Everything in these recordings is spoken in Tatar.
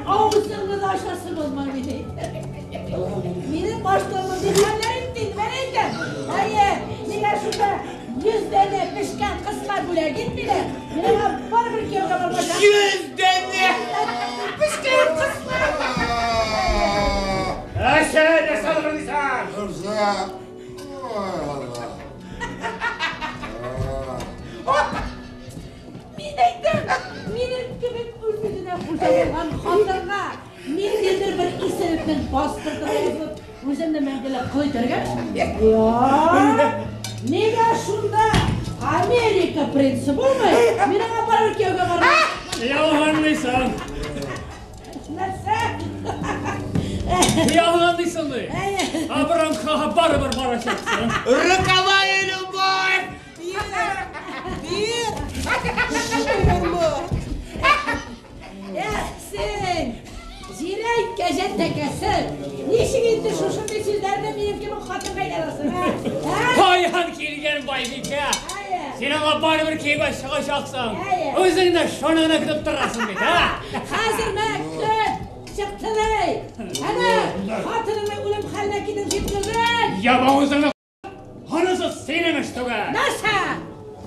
Авызыңны да ачасы булмый мин әйтәм. Минем башларымны дигәннәр итте, мин әйтәм. Әйе, миңа шунда 100 данә пешкән кысма бүләк итмиләр. Мин аңа барыбер кияүгә бармаячакмын. 100 данә пешкән кысма! Әшә, нәрсә алган? Нәрсә? Мин әйтәм, минем кебек үз-үзенә хуҗа булган хатынга ниндидер бер исерекнең паспортына язып, үземне мәңгелек кол итәргә? Юк! Нигә шунда Америка принцы булмый? Мин аңа барыбер кияүгә бармам. Ялганлыйсың. Нәрсә? Ялганлыйсың ди. Абрамхага барыбер барачаксың. Роковая любовь! Бир! Шаурма! Эх, син! Зирәк кәҗә тәкәсе! Ничек инде шушындый сүзләрне минем кебек хатынга әйтә, а? Каян килгән байбикә? Әйе. Син аңа барыбер кияүгә чыгачаксың. Әйе. Үзең дә шуны гына көтеп торасың бит, а? Хәзер мә көн чыктылай. Әнә, хатыныңны үлем хәленә китереп җиткердең. Яп авызыңны. Анысы синең эш түгел. Нәрсә?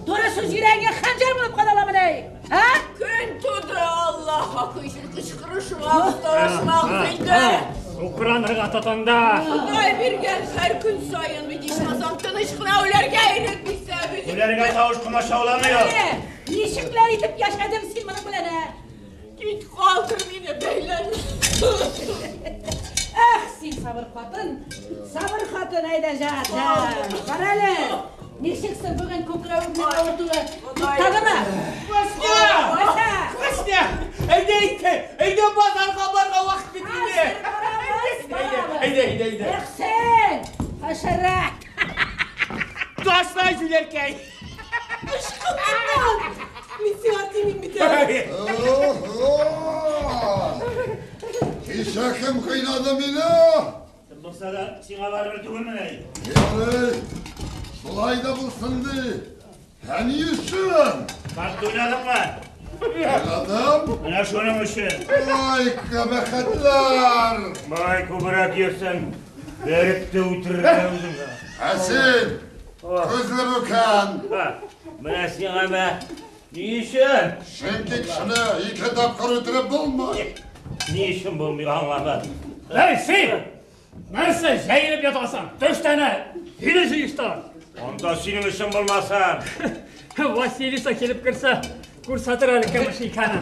Туры сүз йөрәгеңә хәнҗәр булып кадаламыни? А? Көн туды, Алла хакы өчен кычкырышмагыз, талашмагыз инде. Сукранырга тотынды. Ходай биргән һәр көн саен бит ичмасам тыныч кына үләргә ирек бирсә бит. Үләргә тавыш комачауламый. Әйе, ничекләр итеп яшәдең син моның белән, ә? Кит калдыр мине бәйләнеп. Эх, син сабыр хатын, сабыр хатын, әйдә жат, жат. Кара әле, ничексең бүген күкрәвеңнең авыртуы туктадымы? Костя! Нәрсә? Костя! Әйдә әйтте! Әйдә базарга барырга вакыт бит инде! Хәзер барабыз, барабыз. Әйдә, әйдә, әйдә. Эх, син, хәшәрәт. Ташла җүләркәй! Ышкыннан! Мин сиңа тимим бит әле. Кичә кем кыйнады мине? Булса да сиңа барыбер түгелмени? Ярый, шулай да булсын ди. Ә ни өчен? Карта уйнадыңмы? Уйнадым. Менә шуның өчен. Ай, кабахәтләр! Бай күбрәк йөрсәң, береп тә үтерергә үзеңә. Ә син, күзле бүкән. Менә сиңа мә. Ни өчен? Чөнки кешене ике тапкыр үтереп булмый. Ни өчен булмый аңламадым. Эй, син! Нәрсә җәелеп ятасың? Төштәне! Өйне җыештыр! Анда синең өчен булмаса. Василиса килеп керсә, күрсәтер әле кем эш икәнен.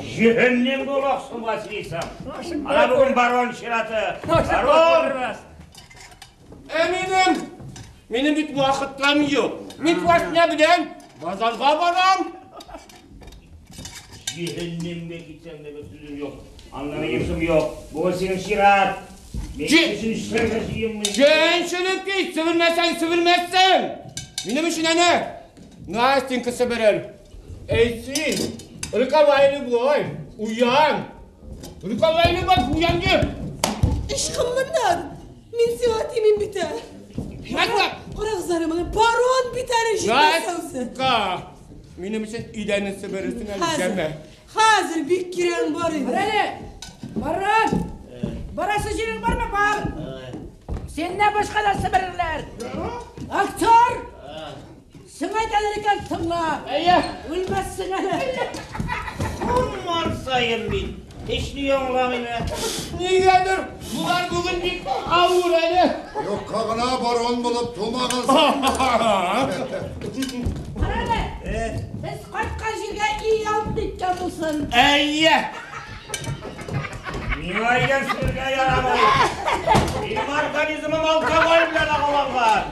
Җәһәннәмгә олаксын Василиса. Ана бүген барон чираты. Барон! Барон! Ә минем? Минем бит вакытларым юк. Мин Костя белән базарга барам. Җәһәннәмгә китсәң дә бер сүзем юк. Аннан йөрсем юк. Бүген синең чират. Мин өчен эшләргә җыенмыйм. Җеншелек бит, себермәсәң себермәссең. Минем өчен әнә Настенька себерер. Эй син, роковая любовь, уян. Роковая любовь, уян дип. Ышкыннан! Мин сиңа тимим бит әле. Настя! Карагыз әле моны, барон бит әле җитмәсә үзе. Настя! Минем өчен өйдәне себерерсең әле, Хәзер, җәмә. хәзер бик кирәң бар иде. Бар әле, барон. Барасы җирең бармы, бар? Синнән башка да себерерләр. Актер! Сиңа әйтәләр икән, тыңла. Әйе. Үлмәссең әле. Һаман саен мин. Һич ни аңламыйм. Нигәдер булар бүген бик авыр әле. Юкка гына барон булып тумагансың. Кара әле, без кайткан җиргә өй алып киткән булсын. Әйе. Миңа әйдән себерергә ярамый. Минем организмым алкоголь белән агуланган.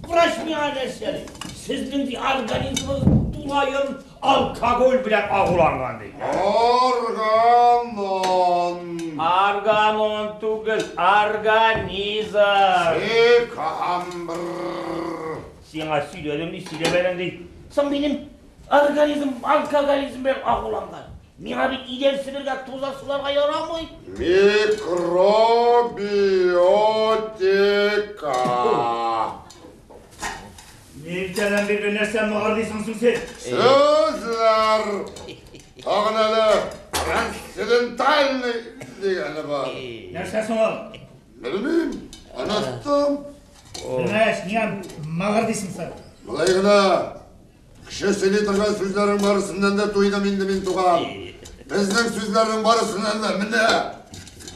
Врач миңа нәрсә ди? Сезнең ди организмыгыз тулаем алкоголь белән агуланган ди. Органон. Органон түгел, организм. Декабр. Сиңа сөйләдем ди, сөйләмәдем ди. Соң минем организм алкоголизм белән агуланган. Миңа бит идән себергә, тузан суларга ярамый. Микробиотика. Иртәдән бирле нәрсә мыгырдыйсың соң син? Сүзләр. Тагын әле трансцендентальный дигәне бар. Нәрсә соң ул? Белмим, оныттым. Белмәс, нигә мыгырдыйсың син? Болай гына кеше сөйли торган сүзләрнең барысыннан да туйдым инде мин, туган. Безнең сүзләрнең барысыннан да менә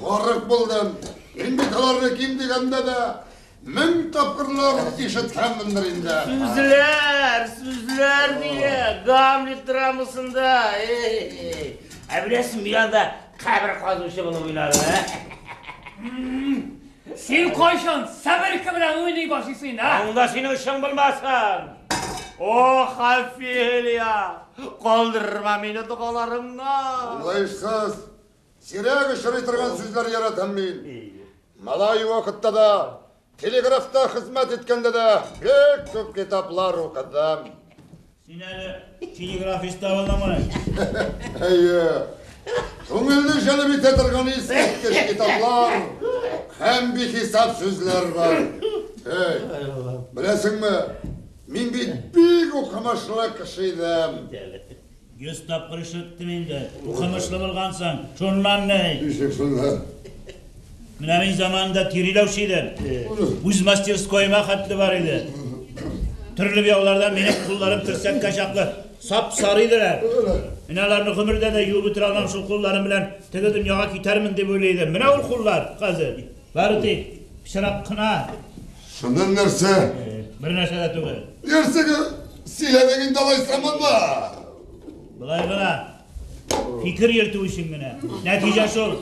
гарык булдым. Мин бит аларны ким дигәндә дә 1000 тапкырлар ишеткәнмендер инде. Сүзләр, сүзләр дия, Гамлет драмасында. Ә беләсең, мин анда кабер казучы булып уйнадым, ә? Син кайчан себерке белән уйный башлыйсың инде, ә? Анда синең эшең булмасын. Ох, Офелия, калдырма мине догаларыңнан. Аңлаешсыз, сирәк очрый торган сүзләр яратам мин. Малай вакытта да, телеграфта хезмәт иткәндә дә бик күп китаплар укыдым. Син әле телеграфист та булдыңмы? Әйе. Күңелне җәлеп итә торган искиткеч китаплар һәм бихисап сүзләр бар. Эй, беләсеңме, мин бит бик укымышлы кеше идем. 100 тапкыр ишеттем инде. Укымышлы булгансың. Шуннан ни? Ничек шуннан? Менә мин заманында тириләүче идем. Үз мастерскоема хәтле бар иде. Төрле буяулардан минем кулларым терсәккә чаклы сап-сары иделәр. Мин аларны гомердә дә юып бетерә алмам, шул кулларым белән теге дөньяга китәрмен дип уйлый идем. Менә ул куллар хәзер. Бары тик пычрак кына. Шуннан нәрсә? Бер нәрсә дә түгел. Нәрсәгә сөйләдең инде алайса монда? Болай гына. Фикер йөртү өчен генә. Нәтиҗә шул.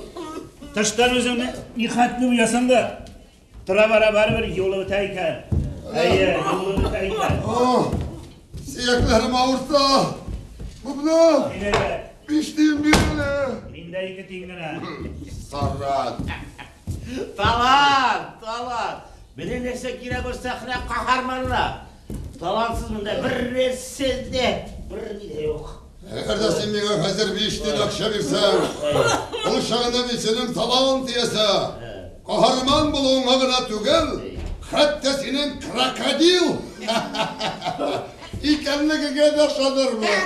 Тыштан үзеңне нихәтле уясаң да, тора-бара барыбер юлы үтә икән. Әйе, юлы үтә икән. Сөякләрем авырта. Бубна. 5 тиен бир әле. Миндә 2 тиен генә. Саран. Талант, талант. Менә нәрсә кирәк ул сәхнә каһарманына. Талантсыз монда бер нәрсә дә, бер ни дә юк. Әгәр дә син миңа хәзер 5 тиен акча бирсәң, ул чагында мин синең талант иясе, каһарман булуыңа гына түгел, хәтта синең крокодил икәнлегеңә дә ышанырмын.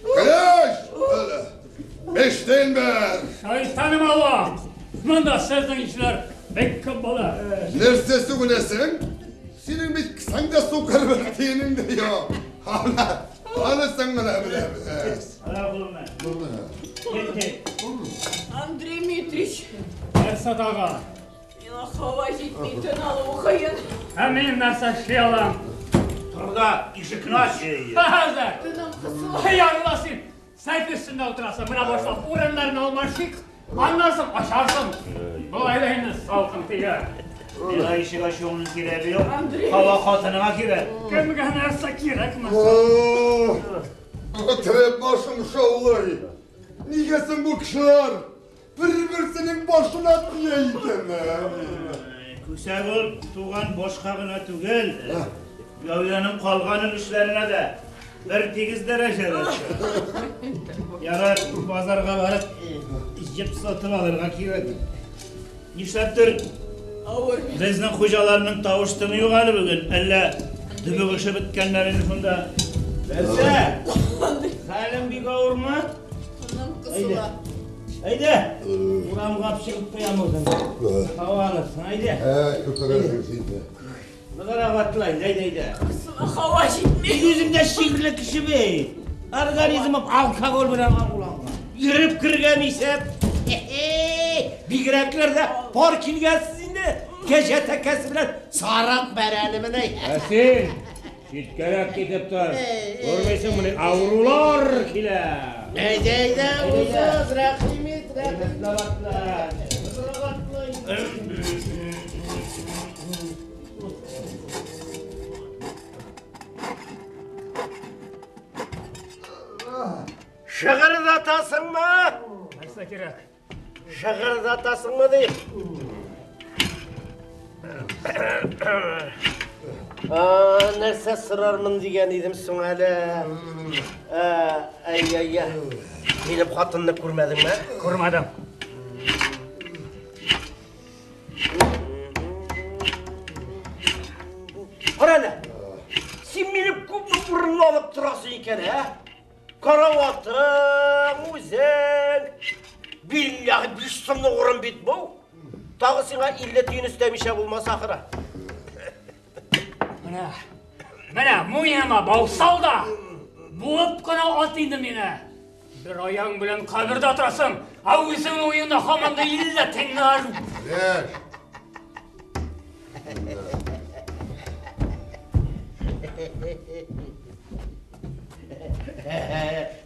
Көләч! 5 тиен бир! Шайтаным ава! Монда сезнең ишләр бик күп була. Нәрсә сүгенәсең? Синең бит кесәңдә сукыр бер тиенең дә юк. Анысын гына беләбез. Андрей Дмитрич. Нәрсә тагы? Миңа һава җитми, тын алу кыен. Ә мин нәрсә эшли алам? Тор да, ишекне ач. Хәзер. Тыным кысыла. Ярыла син. Сәке өстендә утырасың. Менә башлап урыннарны алмашыйк. Аннан соң ашарсың. Болай да инде салкын тия. Миңа ишек ачуыңның кирәге юк. Һава хатыныңа кирәк. Кемгә нәрсә кирәкме? Үтереп башым шаулый. Нигә соң бу кешеләр бер-берсенең башына тия икән? Күсәк ул туган башка гына түгел, гәүдәнең калган өлешләренә дә бер тигез дәрәҗәдә. Ярар, базарга барып җеп сатып алырга кирәк. Нишләптер безнең хуҗаларның тавыш тыны юк әле бүген. Әллә дөбегеше беткәннәр инде шунда. Нәрсә? Хәлең бик авырмы? Тыным кысыла. Әйдә, урамга чыгып куям үзеңне. Һава алырсың, әйдә. Әй, үтерәсең син дә. Ныграк атла инде, әйдә, әйдә. Кысыла, һава җитми. Мин үзем дә чирле кеше бит. Организмым алкоголь белән агуланган. Йөреп кергән исәп. Бигрәкләр дә пар килгәнсез инде. Кәҗә тәкәсе белән сарык бәрәне менә. Ә син читкәрәк китеп тор. Күрмисеңмени, авырулар килә. Әйдә, әйдә, узыз, рәхим ит, рәхим ит. Шыгырдатасыңмы? Нәрсә кирәк? Шыгырдатасыңмы дип. Нәрсә сорармын дигән идем соң әле. Әй-әй-әй. Минем хатынны күрмәдеңме? Күрмәдем. Кара әле. Син мине күпме урынлы алып торасың икән, ә? Караватың, үзең. Билләһи, 5 сумлык урын бит бу. Тагы сиңа 50 тиен өстәмичә булмас ахыры. Менә, менә муеныма бау сал да, буып кына ат инде мине. Бер аяң белән кабердә торасың, ә үзең уенда һаман да 50 тиеннәр.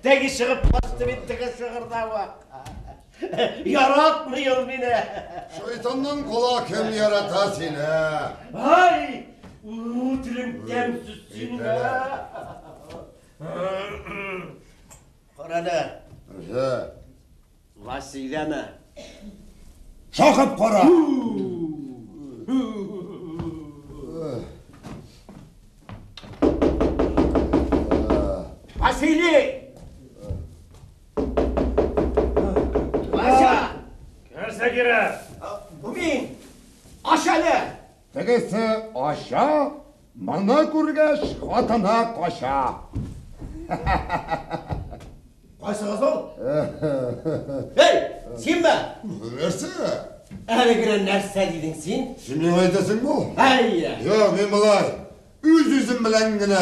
Теге чыгып басты бит теге сыгырдавы. Яратмый ул мине. Шайтаннан кала кем ярата сине? Ай! У, телең тәмсез синең. Кара әле. Нәрсә? Вася өйдәме? Шакып кара. Василий! Вася! Нәрсә кирәк? Бу мин! Ач әле! Тегесе ача, моны күргәч, хатыны кача. Кайсыгыз ул? Эй, синме? Нәрсә? Әле генә нәрсә дидең син? Син миңа әйтәсеңме ул? Әйе. Юк, мин болай үз-үзем белән генә.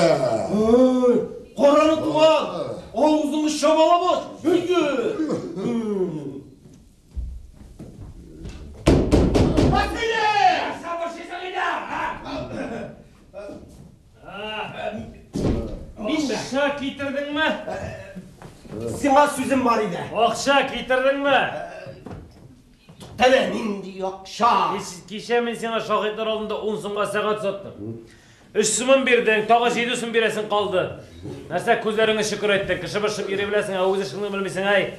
Ой, караны туган! Авызыңны чабалап ач! Өйгә! Василий! Нәрсә борчыйсың инде, а? Акча китердеңме? Сиңа сүзем бар иде. Акча китердеңме? Туктале, нинди акча? Кичә мин сиңа шаһитлар алдында 10 сумга сәгать саттым. 3 сумын бирдең, тагы 7 сум бирәсең калды. Нәрсә күзләреңне шөкер әйттең, кеше борчып йөри беләсең, ә үз эшеңне белмисең, әй.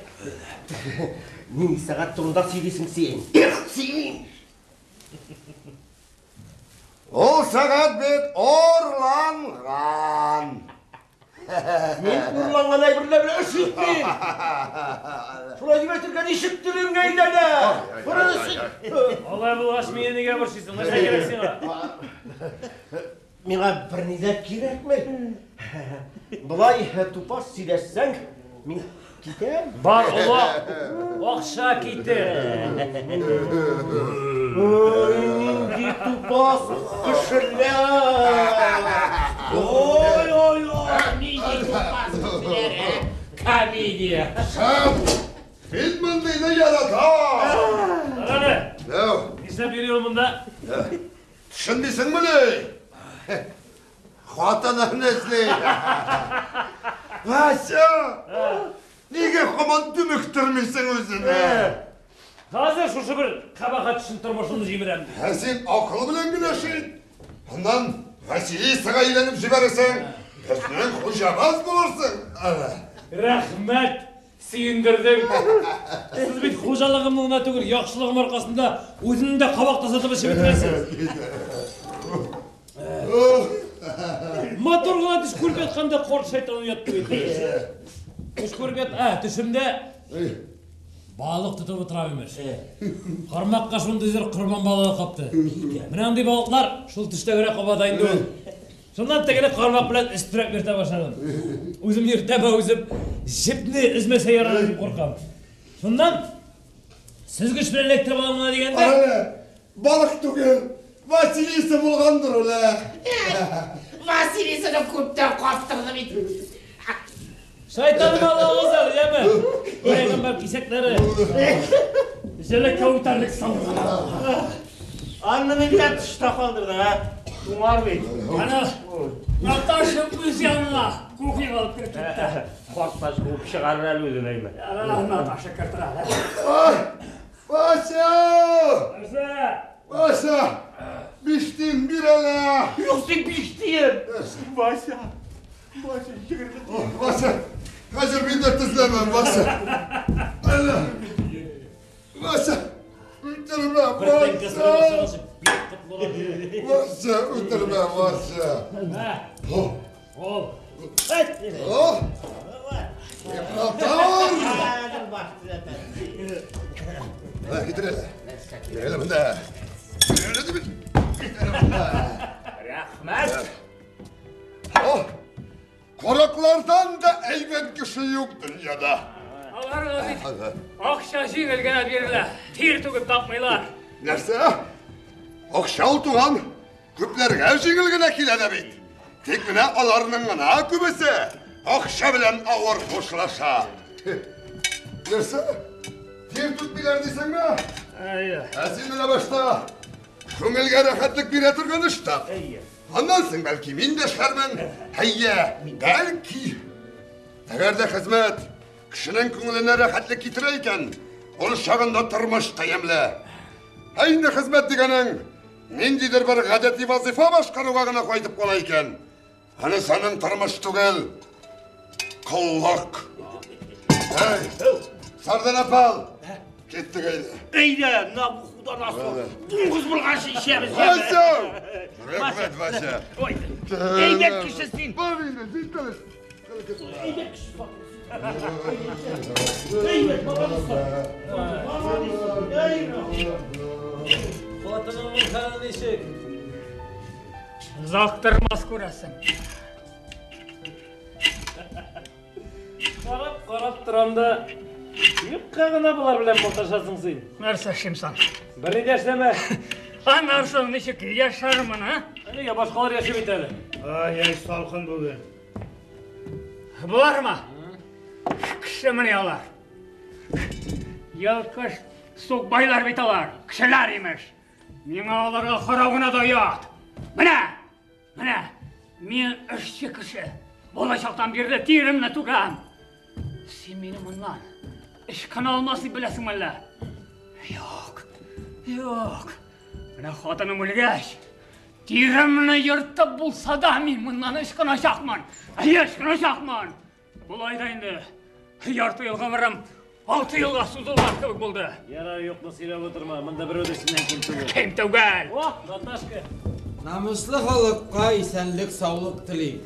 Нинди сәгать турында сөйлисең син? Эх, син! Ул сәгать бит урланган. Мин урланган әйберләр белән эш итмим. Шулай дип әйтергә ничек телең әйләнә? Алай булгач, мине нигә борчыйсың? Нәрсә кирәк сиңа? Миңа берни дә кирәкми. Болай тупас сөйләшсәң, мин китәм. Бар, олак, акча китер. Ой, нинди тупас кешеләр! Ой, ой, ой, нинди тупас кешеләр, ә? Комедия. Шәп! Мин мондыйны яратам! Әле, Дәү, нишләп йөри ул монда? төшенмисеңмени? Хатынын эзли. Вася! Нигә һаман дөмектермисең үзеңне? Хәзер шушы бер кабахәт өчен тормышымны җимерәм. Ә син акыл белән генә шит. Аннан Василисага әйләнеп җибәрерсең. Безнең хуҗабыз булырсың. Рәхмәт, сөендердең. Сез бит хуҗалыгымның гына түгел, яхшылыгым аркасында үземне дә кабак тазартып эчеп бетерәсез. Матур гына төш күреп ятканда карт шайтан уятты бит. Төш күреп ят, төшемдә балык тотып утыра имеш. Кармакка шундый зур корбан балыгы капты. Менә андый балыклар шул төштә генә каба да инде ул. Шуннан тегене кармак белән өстерәп йөртә башладым. Үзем йөртәм, үзем җепне өзмәсә ярар дип куркам. Шуннан сөзгеч белән эләктереп алам гына дигәндә. Балык түгел, Василиса булгандыр ул. Василисаны күптән каптырды бит. Шайтаным аллагыз әле, яме. Пәйгамбәр кисәкләре. Җәләккә үтәрлек салган. Аны нигә тышта калдырдың, а? Туңар бит. Ана, Наташа үз янына кухняга алып кереп китте. Картлач куып чыгарыр әле үзен, әйме. Наташа кертер әле. Вася! Нәрсә? Вася! 5 тиен бир әле! Юк, син 5 тиен! Вася! Вася, 20 тиен. Вася! Хәзер мин дә тезләмәм, Вася! Әле! Вася! Үтермә, Бер тәңкә Вася! сорап. Бик котлыгам. Вася, үтермә, Вася. О. О! Ибратар! Менә китер әле. Китер әле монда. Китер әле димен. Китер монда. Рәхмәт. О! Караклардан да әйбәт кеше юк дөньяда. Аларга бит акча җиңел генә бирелә. Тир түгеп тапмыйлар. Нәрсә? Акча ул туган күпләргә җиңел генә килә дә бит. Тик менә аларның гына күбесе акча белән авыр хушлаша. Нәрсә? Тир түкмиләр дисеңме? Әйе. Ә син менә башта күңелгә рәхәтлек бирә торган эш тап. Аннан соң бәлки мин дә эшләрмен. Әйе, бәлки. Әгәр дә хезмәт кешенең күңеленә рәхәтлек китерә икән, ул чагында тормыш та ямьле. Ә инде хезмәт дигәнең ниндидер бер гадәти вазифа башкаруга гына кайтып кала икән, анысы аның тормыш түгел, коллык. Әй, Сарданапал, киттек әйдә. Әйдә, Набуходоносор. Дуңгыз булганчы эчәбез. Вася! Рәхмәт, Вася. Ой, әйбәт кеше син. Бар инде, син тыныч. Әйбәт кеше. Әйбәт, бабамыз. Хатыныңның хәле ничек? Озак тормас күрәсең. Карап, карап торам да, юкка гына болар белән маташасың син. Нәрсә эшлим соң? Берни дә эшләмә. Аннан соң ничек яшәрмен, а? Нигә башкалар яши бит әле. Ай-ай, салкын бүген. Болармы? Кешемени алар? Ялкыш сукбайлар бит алар. Кешеләр имеш. Миңа аларга карау гына да оят. Менә, менә, мин эшче кеше. Балачактан бирле тиремне түгәм. Син мине моннан ычкына алмас дип беләсеңме әллә? Юк, юк. Менә хатыным үлгәч, тиремне ертып булса да мин моннан ычкыначакмын. Әйе, ычкыначакмын. Болай да инде ярты ел гомерем 6 елга сузылган кебек булды. Ярар, юкны сөйләп утырма. Монда берәү дә синнән ким түгел. Ким түгел. О, Наташка. Намуслы халыкка исәнлек, саулык телим.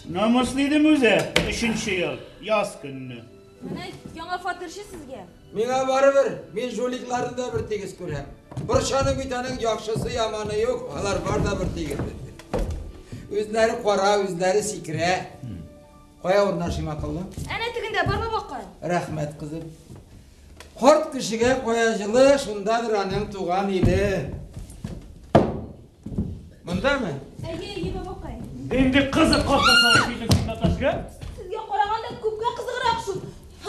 Намуслы идем үзе, өченче ел, яз көнне. Менә яңа фатирчы сезгә. Миңа барыбер, мин жуликларны да бер тигез күрәм. Борчаның бит аның яхшысы яманы юк, алар бар да бер тигез. Үзләре кара, үзләре сикерә. Кая урнашыйм акыллы? Әнә тегендә барма бакай. Рәхмәт, кызым. Карт кешегә кая җылы, шундадыр аның туган иле. Мондамы? Әйе, әйе, бабакай. Инде кызык картасың килдең син, Наташка. Сезгә караганда күпкә кызыграк шул.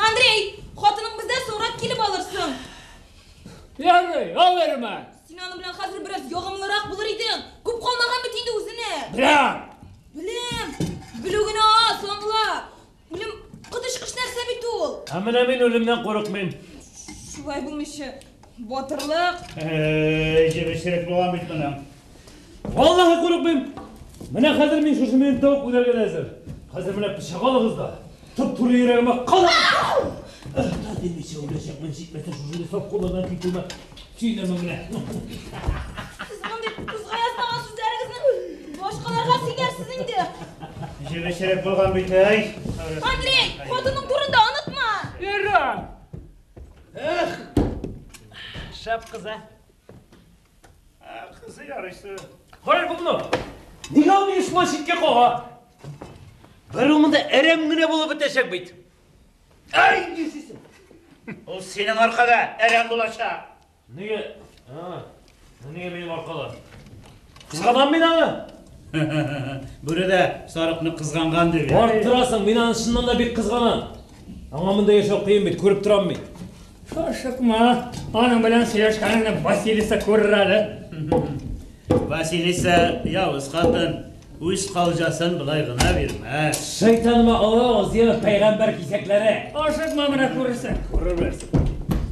Андрей, хатының бездә соңрак килеп алырсың. Ярый, алырмын. Син аның белән хәзер бераз ягымлырак булыр идең. Күп калмаган бит инде үзенә. Беләм. Белем. Белү генә аз, аңла. Үлем коточкыч нәрсә бит ул. Ә менә мин үлемнән курыкмыйм. Шулай булмыйча, батырлык. Әй, җебешрәк булган бит моның. Валлаһи курыкмыйм. Менә хәзер мин шушы минутта ук үләргә дә әзер. Хәзер менә пычак алыгыз да, туп-туры йөрәгемә кадагыз. Димичә үләчәкмен, җитмәсә шушы саф куллардан китүмә сөенәмен менә. Сез мондый тузга язмаган сүзләрегезне башкаларга сөйләрсез инде. Җебешрәк булган бит, әй. Андрей, хатының турында онытма. Ярар. Эх! Шәп кыз, ә? Кызы ярыйсы. Карар бу. Нигә ул мине шулай читкә кага? Бер ул монда әрәм генә булып бетәчәк бит. Ай, нишлисең? Ул синең аркада әрәм булачак. Нигә? А, нигә минем аркада? Кызганам мин аны. Бүре дә сарыкны кызганган дип. Арттырасың, мин аны чыннан да бик кызганам. Аңа монда яшәү кыен бит, күреп торам мин. Ашыкма, аның белән сөйләшкәнеңне Василиса күрер әле. Василиса явыз хатын, үз калҗасын болай гына бирмәс. Шайтаныма алабыз, яме пәйгамбәр кисәкләре. Ашыкма, менә күрерсең. Күрербез.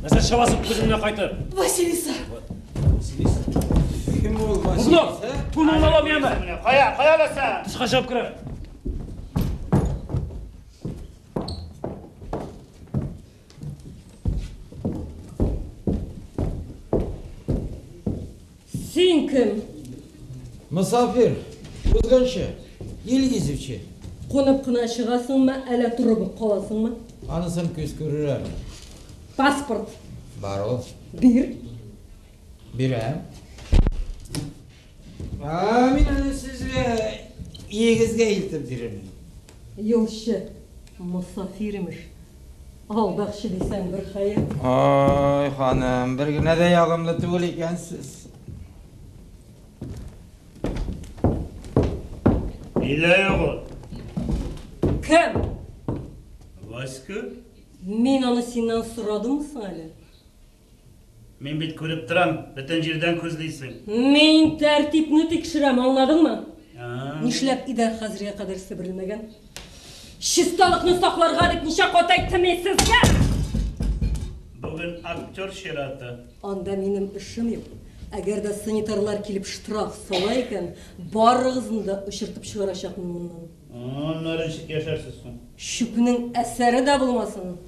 Нәрсә чабасың күземнән кайтып? Василиса. Василиса. Кем ул Бубнов, Василиса? туныңны алам яме. Менә кая, кая аласың? Тышка чыгып керәм. Син кем? Мосафир, узгынчы, ил гизүче. Кунып кына чыгасыңмы, әллә торып ук каласыңмы? Анысын күз күрер әле. Паспорт. Бар ул. Бир. Бирәм. А, мин аны сезгә өегезгә илтеп бирермен. Юлчы, мосафир имеш. Алдакчы дисәң бер хәер. Ай, ханым, бер генә дә ягымлы түгел икәнсез. Өйдә юк ул. Кем? Васька? Мин аны синнән сорадыммы соң әле? Мин бит күреп торам, бөтен җирдән күзлисең. Мин тәртипне тикшерәм, аңладыңмы? Нишләп идән хәзергә кадәр себерелмәгән? Чисталыкны сакларга дип ничә кат әйттем мин сезгә? Бүген актер чираты. Анда минем эшем юк. Әгәр дә санитарлар килеп штраф сала икән, барыгызны да очыртып чыгарачакмын моннан. Аннары ничек яшәрсез соң? Чүпнең әсәре дә булмасын.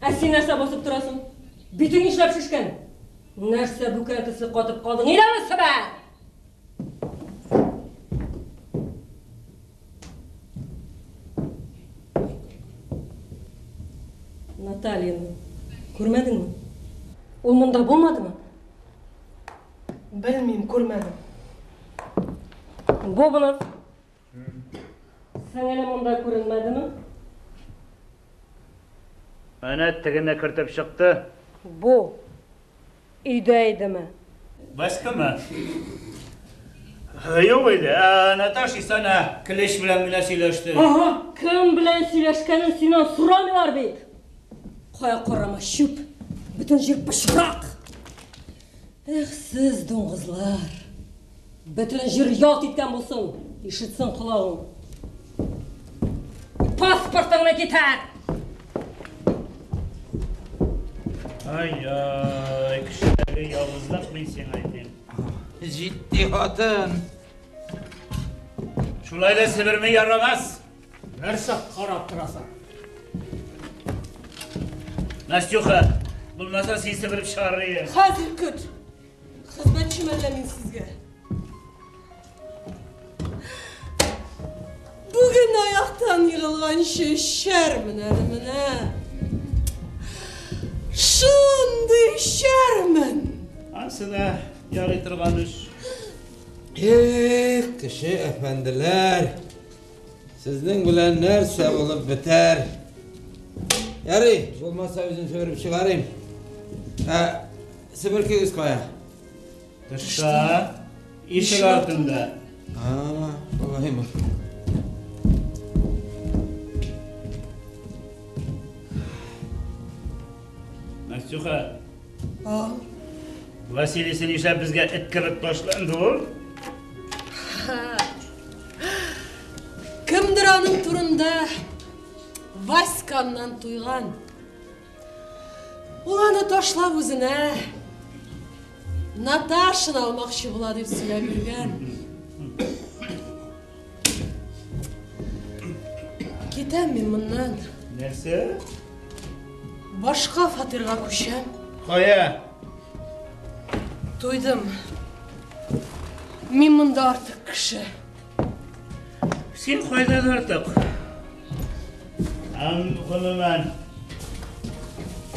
Ә син нәрсә басып торасың? Битең нишләп шешкән? Нәрсә бүкән төсле катып калдың? Әйдә себер! Натальяны күрмәдеңме? Ул монда булмадымы? Белмим, күрмәдем. Бобнов. Сеңеле монда күренмәдеме? Әнә тегене кертеп чыкты. Бу өйдә идеме? Васькамы? Юк иде. Ә Наташа исә әнә клещ белән генә сөйләште. Ага, кем белән сөйләшкәнен синнән сорамыйлар бит. Кая карама чүп, бөтен җир пычрак. Эх, сез дуңгызлар. Бөтен җир ялт иткән булсын, ишетсен колагың. Паспортыңны китер! Ай-ай, кешедәге явызлык мин сиңа әйтим. Җитди хатын. Шулай да себерми ярамас. Нәрсә карап торасың? Настюха, булмаса син себереп чыгарыр. Хәзер көт. Хезмәтчеме әллә мин сезгә? Бүген аяктан егылганчы эчәрмен әле менә. Шундый эчәрмен. Ансы да ярый торган эш. Эх, кеше әфәнделәр. Сезнең белән нәрсә булып бетәр? Ярый, булмаса үзем себереп чыгарыйм. Ә, себеркегез кая? Тышта, ишек артында. А, шулаймы? Настюха, А? Василий нишләп безгә эт кебек ташланды ул? Кемдер аның турында Васьканнан туйган. Ул аны ташлап үзенә Наташаны алмакчы була дип сөйләп йөргән. Китәм мин моннан. Нәрсә? Башка фатирга күчәм. Кая? Туйдым. Мин монда артык кеше. Син кайдан артык? Һәм гомумән,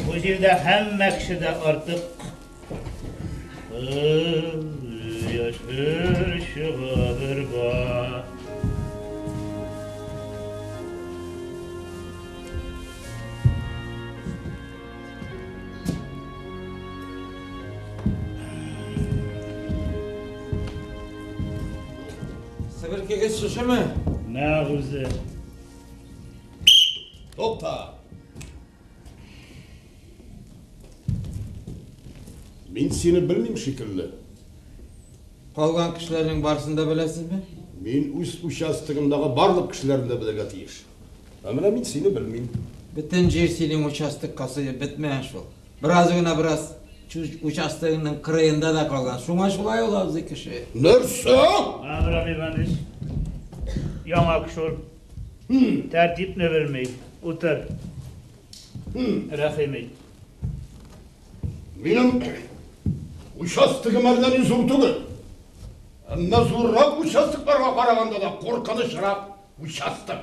бу җирдә һәммә кеше дә артык. Кояш бер чыга, бер бата. Себеркегез шушымы? Нәкъ үзе. Тукта! Мин сине белмим шикелле. Калган кешеләрнең барысын да беләсезме? Мин үз участогымдагы барлык кешеләрне дә белергә тиеш. Ә менә мин сине белмим. Бөтен җир синең участокка сыеп бетмәгән шул. Беразы гына бераз участогыңның кырыенда да калган. Шуңа шулай ул абзый кеше. Нәрсә? Абрам Иванович, яңа кеше ул. Тәртипне белми. Утыр. Рәхим ит. Минем Участогым әллә ни зур түгел. Әмма зуррак участокларга караганда да куркынычрак участок.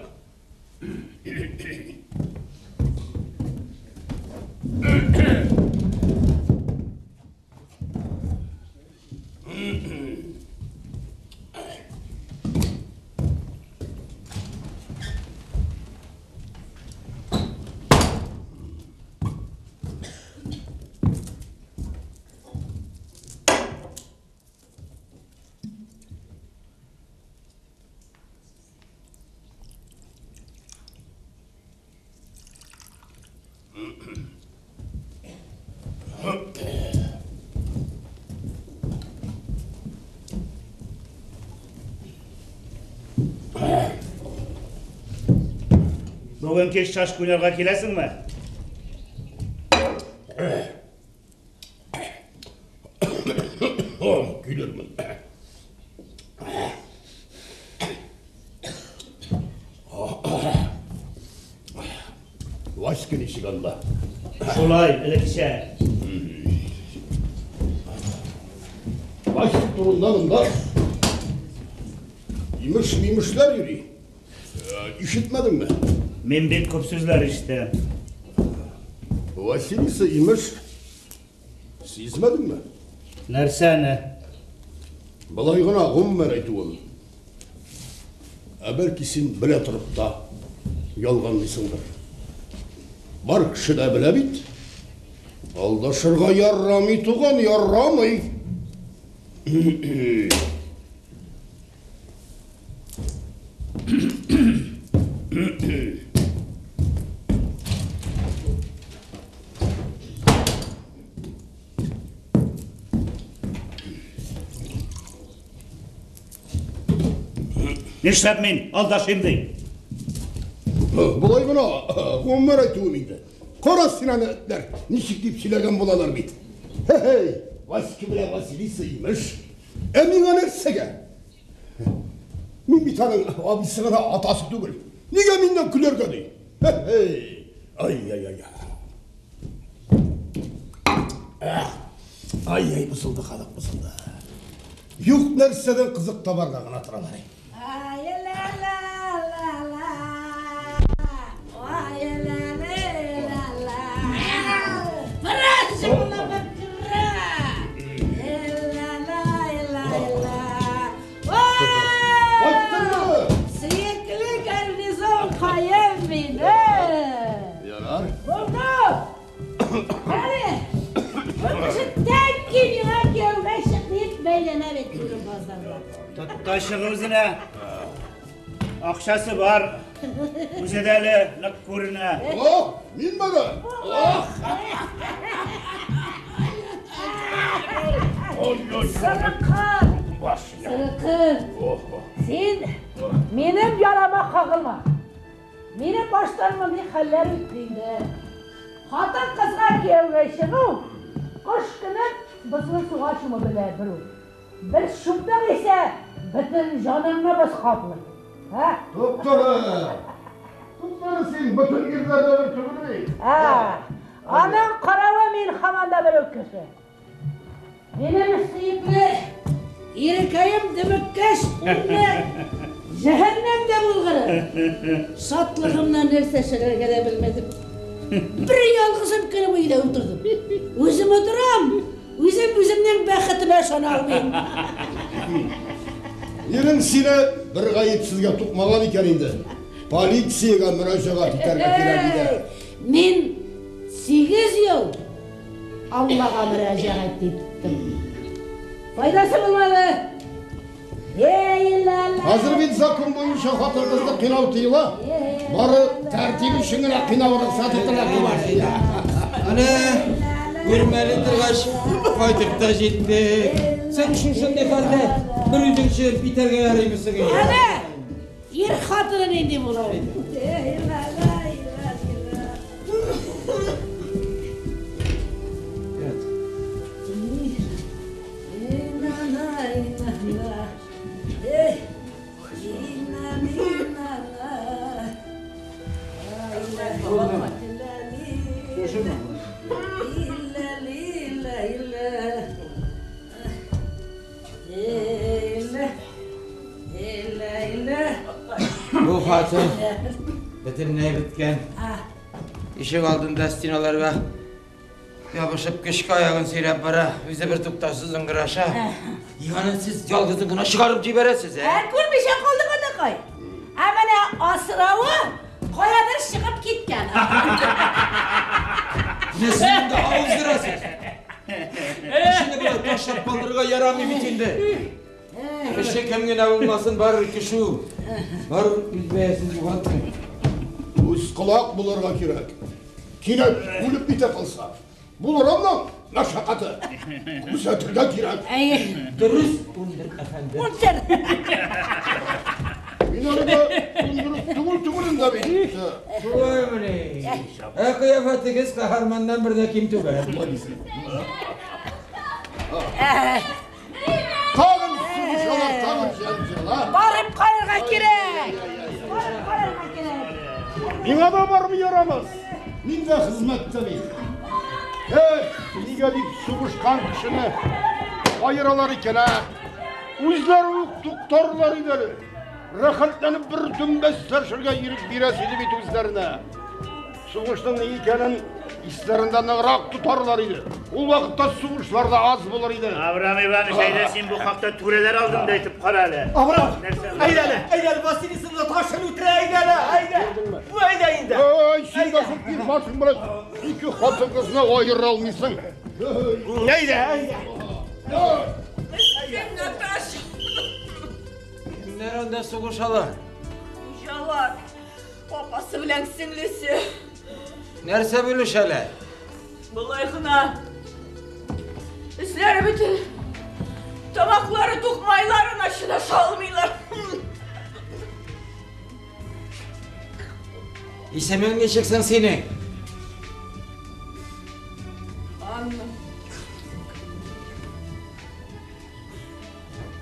Бүген кич шашка уйнарга киләсеңме? Килермен. Васька ничек анда? Шулай, элеккечә. Васька турында монда имеш-мимешләр йөри. Ишетмәдеңме? Мин бик күп сүзләр ишетәм. Василиса имеш, сизмәдеңме? Нәрсәне? Болай гына гомумән әйтүем. Ә бәлки син белә торып та ялганлыйсыңдыр. Бар кеше дә белә бит. Алдашырга ярамый, туган, ярамый. Нишләп мин алдашыйм ди? Болай гына, гомумән әйтүем инде. Кара син аны, этләр, ничек дип сөйләгән булалар бит. Хе-хей, Васька белән Василиса имеш. Ә миңа нәрсәгә? Мин бит аның абыйсы гына, атасы түгел. Нигә миннән көләргә ди? Хе-хей. Ай-яй-яй. Ай-яй, бозылды халык, бозылды. Юк нәрсәдән кызык табарга гына торалар. Сөекле гарнизон каем минем. Ярар. Булды. Әле бу кеше тәнки миңа кияүгә чык дип бәйләнә бит бүген базарда. Тотта чыгы үзенә. Акчасы бар. Үзе дә әле нык күренә. О, мин бара. Сырыкын, сырыкын. Син минем ярама кагылма. Минем баштан мондый хәлләр үтте инде. Хатын-кызга кияүгә чыгу, кош көне бозлы суга чуму белән бер үк. Бер чумдың исә, бөтен җаныңны боз каплый. Һа? Туктале! Туктале син, бөтен ирләр дә бер түгел бит. Ә, аның каравы мин һаман да бер үк кеше. Минем сөекле ирекәем дөмеккәч, улны җәһәннәмдә булгыры. Шатлыгымнан нәрсә эшләргә дә белмәдем. Бер ялгызым көне буе өйдә утырдым. Үзем утырам, үзем үземнең бәхетемә ышана алмыйм. Ирең сине бер гаепсезгә тукмаган икән инде. Полициягә мөрәҗәгать итәргә кирәк иде. Мин 8 ел Аллага мөрәҗәгать иттем. Файдасы булмады. Хәзер бит закон буенча хатын-кызны кыйнау тыела. Бары тәртип өчен генә кыйнау рөхсәт ителә. Әнә, үрмәли торгач, кайтып та җиттек. Син шушындый хәлдә бер үзең чыгып китәргә ярыймы соң инде? Әнә, ир хатыны нинди була ул? хатын бөтенләй беткән. Ишек алдында стеналарга ябышып көчкә аягын сөйрәп бара, үзе бер туктаусыз ыңгыраша. Аны сез ялгызын гына чыгарып җибәрәсез, ә? Ә күрмичә калдык атакай. Ә менә асравы каядыр чыгып киткән. Менә сез монда авыздырасыз. Кешене болай ташлап калдырырга ярамый бит инде. Кеше кем генә булмасын, барыбер кеше ул. Барыбер үз бәясен югалтмый. Үз колак булырга кирәк. Кинәт үлеп китә калса, булыр аның мәшәкате. Күзәтергә кирәк. Әйе. Дөрес, Ундер әфәнде. Ундер. Мин аны да ундырып түгел түгелен дә бит. Шулаймыни? Ә кыяфәтегез каһарманнан бер дә ким түгел. Тагын сугышалар, тагын җәнҗаллар. Барып карарга кирәк. Барып карарга кирәк. Миңа да бармый ярамас. Мин дә хезмәттә бит. Эх, нигә дип сугышкан кешене аералар икән, ә? Үзләре үк туктарлар иде әле. Рәхәтләнеп бер дөмбәс сәршергә ирек бирәсе иде бит үзләренә. Сугышның ни икәнен исләрендә ныграк тотарлар иде. Ул вакытта сугышлар да аз булыр иде. Авраам Иванович, әйдә син бу хакта түрәләр алдында әйтеп кара әле. Авраам, Нәрсә? әйдә әле, әйдә әле, Василисаны ташын үтерә, әйдә әле, әйдә. Бу әйдә инде. Ай, син дә шул бир башың белән ике хатын кызны аера алмыйсың. Әйдә, әйдә. Мескен Наташа. Кемнәр анда сугышалар? Хуҗалар. Папасы белән сеңлесе. Нәрсә бүлешәләр? Болай гына. Өсләре бөтен. Тамаклары тук, майларына чыдаша алмыйлар. Исемең ничек соң синең? Анна.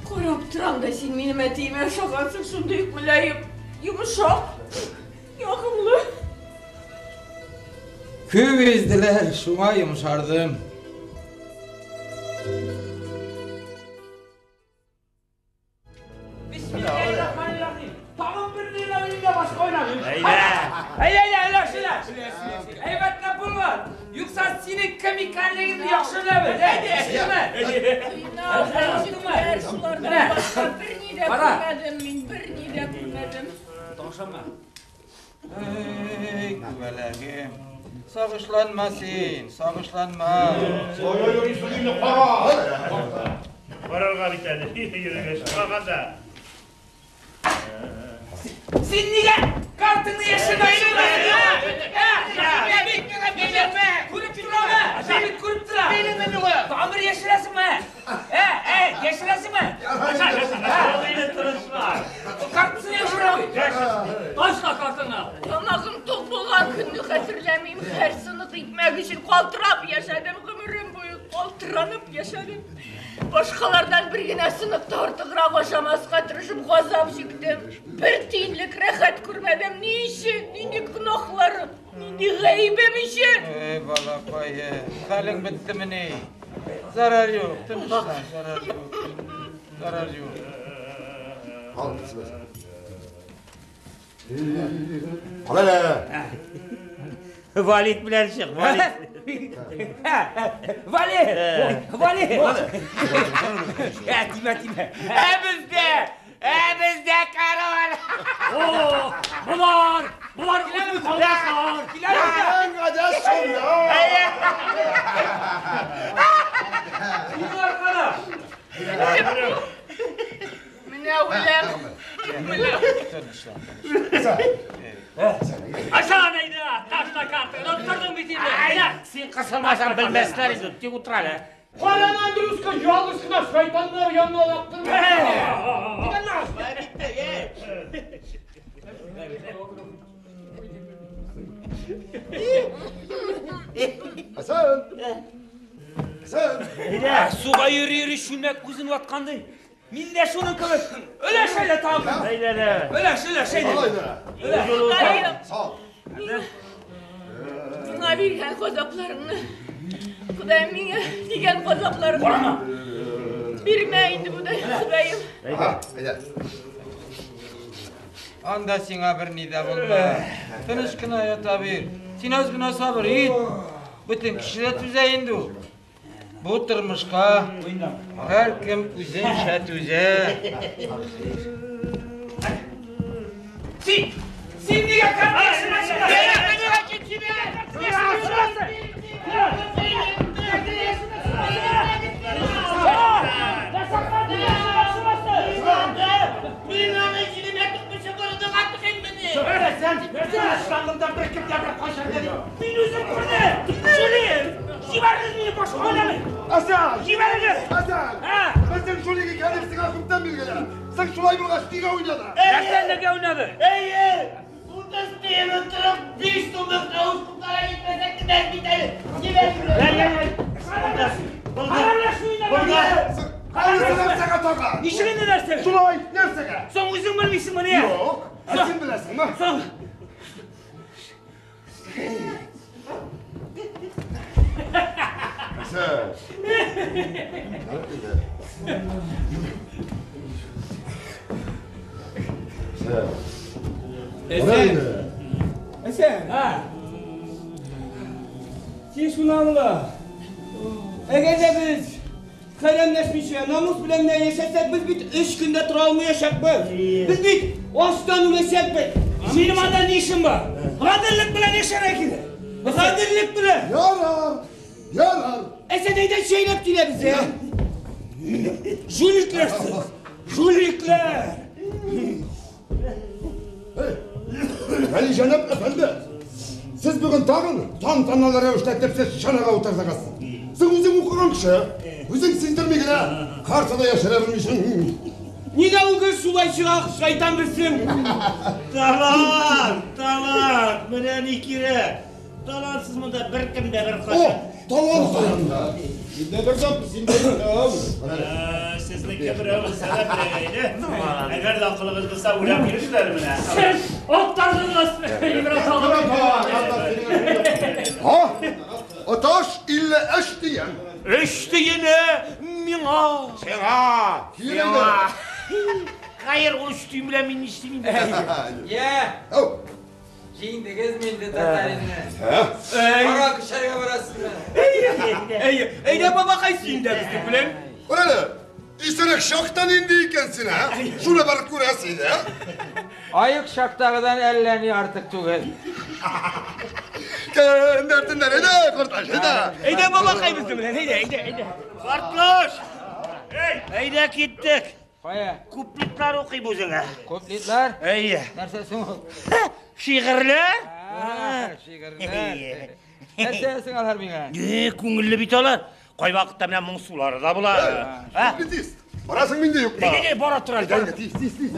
Карап торам да син минем әтиемә ошагансың, шундый ук мөлаем, йомшак, ягымлы. Күп изделәр, шуңа йомшардым. Бисмиллahirrahmanirrahim. Тагын бер нилә уйнда башка уйнамыйм. Әйдә. Әйдә, әйдә, әйдә, шилә. Әйбәтләп булма. Юкса синең кем икәнлегеңне яхшы беләбез. Әйдә, әйдә. Җиткәр, шулардан башка берни дә Кара. күрмәдем мин, берни дә күрмәдем. Ташама. Эй, күбәләгем. Сагышланма син, сагышланма. Кая йөрисең инде, кара! Карарга бит әле. Йөрергә чыкмаганда. Син нигә картыңны яшермәсең? Күреп торамы? Мин бит күреп торам. Тамыр яшерәсеңме? Ә, ә, яшерәсеңме? Картасын яшерә. Ташла картаңны. Тамагым тук булган көнне хәтерләмим. Һәр сынык икмәк өчен калтырап яшәдем, гомерем буе калтыранып яшәдем. Башкалардан бер генә сынык та артыграк ашамаска тырышып газап чиктем. Бер тиенлек рәхәт күрмәдем. Ни өчен? Нинди гөнаһларым, нинди гаебем өчен? Эй, балакаем, хәлең беттемени? Зарар юк, тынычлан, зарар юк. Зарар юк. Ал, Кал әле. Валид белән чык, Валид. Валид! Валид! Ә, тимә, тимә. Ә бездә! Ә бездә король! О, болар, болар үтми калмаслар. Иң гадәт шунда. Болар кара. Менә үләм. Үләм. Тынычлан. Aşağı neydi? Taşla kartını. Otturdun бит инде. Әйдә. Син кысылмасаң белмәсләр иде. Тик утыр әле. Каран Андрюшка ялгыз гына шайтаннар янына эләктер. Хәсән! Хәсән! Суга йөри-йөри чүлмәк күзен ваткандай. Мин дә шуның кебек. Өләш әйдә тагын. Әйдә әле. Өләш, өләш әйдә. Ал әйдә. Ходаем, Сал. миңа биргән газапларыңны, Ходаем миңа дигән газапларыңны бирмә инде Ходаем. Ага, әйдә. Анда сиңа берни дә булмас. Тыныч кына ята бир. Син аз гына сабыр ит. Бөтен кеше дә түзә инде ул. Бу тормышка һәркем үзенчә түзә. Син, син нигә Мин аны җилемә тыкмыйча борыныңа тыгыйммыни? Мин үзем күрдем! Жулик! Җибәрегез мине, башка уйнамыйм! Әсән! Җибәрегез! Әсән! Безнең жулик икәнен сиңа күптән билгеле. Син шулай булгач, нигә уйнадың? Нәрсә нигә уйнады? Әйе! 30 тиен оттырып, 5 сумлык тавыш куптара җитмәсә кенәз бит әле. Җибәрегез! Булды! Анысы нәрсәгә тагы? Ничек инде нәрсәгә? Шулай, нәрсәгә? Соң үзең белмисеңмени? Юк. Ә син беләсеңме? Соң. Әсән. Әсән. Әсән. Син шуны аңла. Әгәр дә без хәрәмләшмичә, намус белән генә яшәсәк, без бит 3 көндә тора алмаячакбыз. Без бит ачтан үләчәкбез. Минем анда ни эшем бар? Гаделлек белән яшәргә кирәк. Гаделлек белән. Ярар. Ярар. Әсән әйдә чәйләп киләбез, ә? Жуликлар сез. Жуликлар. Галиҗанап әфәнде, сез бүген тагын тантаналы рәвештә төпсез чанага утырдыгыз. Син үзең укыган кеше, үзең сиздерми генә картада яшерә белмисең. Нигә ул гел шулай чыга, шайтан белсен. Талант, талант, менә ни кирәк. Талантсыз монда беркем дә бер О, кашык. талант каянда. Синдә бер зам, синдә бер зам. Сезнеке берәү булса да берәү иде. Әгәр дә акылыгыз булса, уйлап йөрегез менә. Сез оттардыгыз, Ибрат Ха? Оташ 53 тиен. 3 тиене миңа. Сиңа. Сиңа. Хәер, ул 3 тиен белән мин нишлим инде? Я! Җиңдегезме инде татаринны? Кара кешәргә барасызмы? Әйе, әйдә бабакай син дә безнең белән. Күр әле, исерек чакта нинди икән син, ә? Шуны барып күрәсең, ә? Аек чактагыдан әллә ни артык түгел. Кемнәр, әйдә, кортлаш, әйдә. Әйдә бабакай безнең белән, әйдә, әйдә, әйдә. Картлаш! Әйдә киттек. Кая? Куплетлар укыйм үзеңә. Куплетлар? Әйе. Нәрсә соң ул? Шигырьләр? Шигырьләр. Нәрсә соң алар миңа? Күңелле бит алар. Кай вакытта менә моңсулары да була. Куплетист. Барасың инде юкмы? Әйдә, бара тор әле. Тиз, тиз, тиз.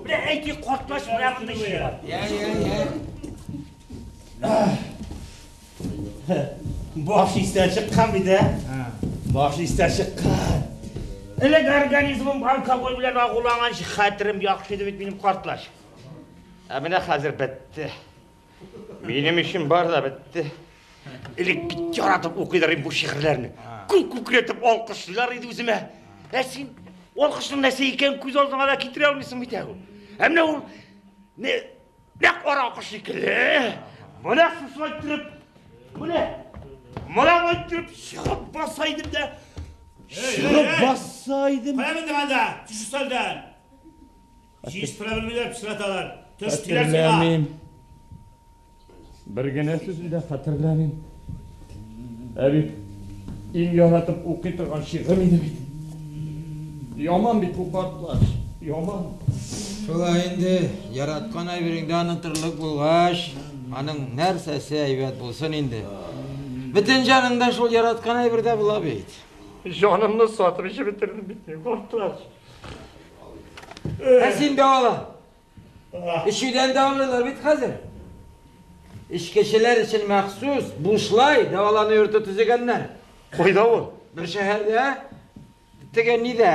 Менә әйтик, картлаш менә монда чыга. Я, я, я. Баш истән чыккан бит, ә? Баш истән чыккан. Элек организмым алкоголь белән агуланганчы хәтерем яхшы иде бит минем картлаш. Ә менә хәзер бетте. Минем өчен бар да бетте. Элек бит яратып укыйдыр идем бу шигырьләрне. Күк күкрәтеп алкышлар иде үземә. Ә син алкышның нәрсә икәнен күз алдыңа да китерә алмыйсың бит ә ул. Ә менә ул нәкъ аракы шикелле. Менә шушылай торып, менә менә торып чыгып баса идем дә. Чыгып баса идем. Кая менде анда? Төш өстәлдән. Җыештыра белмиләр, пычраталар. Төш диләр сиңа. Хәтерләмим. Бер генә сүзен дә хәтерләмим. Ә бит иң яратып укый торган шигырем иде бит. Яман бит бу картлач, яман. Шулай инде, яраткан әйбереңдә онытырлык булгач, аның нәрсәсе әйбәт булсын инде. Бөтен җаныңда шул яраткан әйбердә була бит. Җанымны сатып эчеп бетердем бит мин, картлач. Ә син дәвала. Эчүдән дәвалыйлар бит хәзер. Эчкечеләр өчен махсус бушлай дәвалану йорты төзегәннәр. Кайда ул? Бер шәһәрдә, теге нидә.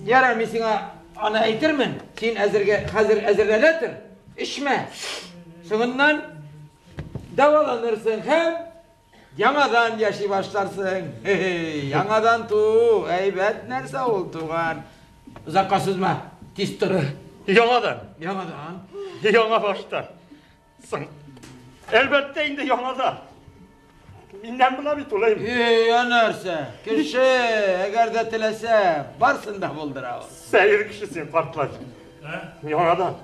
Ярар, мин сиңа аны әйтермен. Син әзергә хәзер әзерләнә тор. Эчмә. Соңыннан дәваланырсың һәм яңадан яши башларсың. Яңадан туу, әйбәт нәрсә ул, туган. Озакка сузма. Тиз тор. Яңадан. Яңадан. Яңа баштан. Соң. Әлбәттә инде яңадан. Миннән була бит ул. Эй, ә нәрсә? Кеше, әгәр дә теләсә, барсын да булдыра ул. Сәер кеше син, картлач. Яңадан.